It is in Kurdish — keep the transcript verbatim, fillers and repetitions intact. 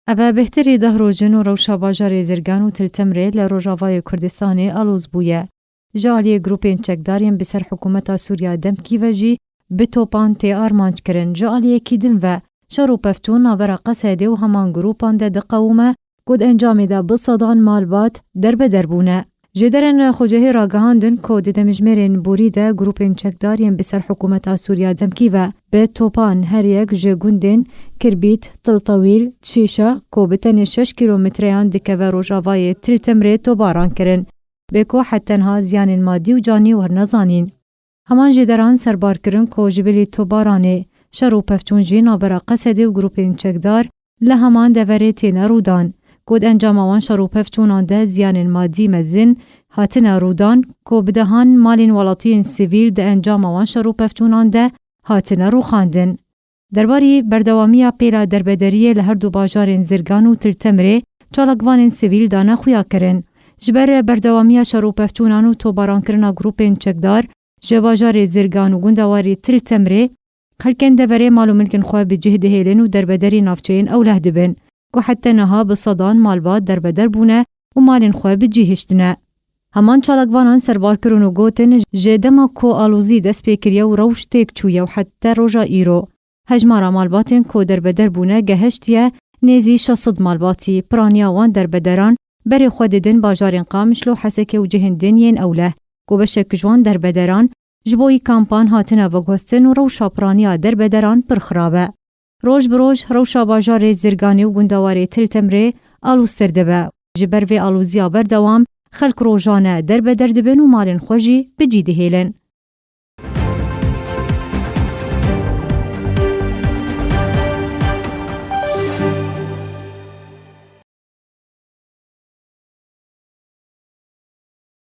Ev e bêhtirî deh roj in û rewşa bajarê Zirgan û Til Timrê li Rojavayê Kurdistanê aloz bûye. Ji aliyê grûpên çekdar yên bi ser hikûmeta Sûriya demkî ve jî bi topan tê armanc kirin. Ji aliyekî din ve şer û pevçûn navbera Qesedê û heman grûpan de diqewime ku di encamê de bi sedan malbat derbeder bûne. Jêderên xwecihî ragihandin ku di demjimêrên borî de grûpên çekdar yên bi ser hikûmeta Sûriya demkî ve bi topan her yek ji gundên Kirbît, Til Tewîl, Şîşa ku bi tenê şeş kîlometreyan dikeve rojavayê Til Timrê tobaran kirin. Bê ku hetenha ziyanên madî û canî werne zanîn. Heman jêderan serbar kirin ku ji bilî tobaranê şer û pevçûn jî navbera Qesedê û grûpên çekdar li heman deverê têne rûdan, ku di encama wan şer û pevçûnan de ziyanên madî mezin hatine rûdan, ku bi dehan malên welatiyên sivîl di encama wan şer û pevçûnan de hatine rûxandin. Derbarî berdewamiya pêla derbedariyê li her du bajarên Zirgan û Til Temrê çalakvanên sivîl dane xuya kirin. Ji ber berdewamiya şer û pevçûnan û tobarankirina grûpên çekdar ji bajarê Zirgan û gundewarê Til Temrê, xelkên deverê mal û milkên xwe bi cih dihêlin û derbedarî navçeyên ewleh dibin, ku heta niha bi sedan malbat derbeder bûne û malên xwe bi cih hiştine. Heman çalakvanan serbar kirin û gotin, ji dema ku alozî dest pê kiriye û rewş têk çûye û heta roja îro, hejmara malbatên ku derbeder bûne gehiştiye nêzî şeş sed malbatî. Piraniya wan derbederan berê xwe didin bajarên Qamişlo, Hesekê û cihên din yên ewleh, ku beşek ji wan derbederan ji bo wî kampan hatine veguhestin û rewşa piraniya derbederan pir xirab e. Roj bi roj rewşa bajarê Zirganê û gundewarê Til Temrê aloztir dibe. Ji ber vê aloziya berdewam, xelk rojane derbeder dibin û malên xwe jî bi cî dihêlin.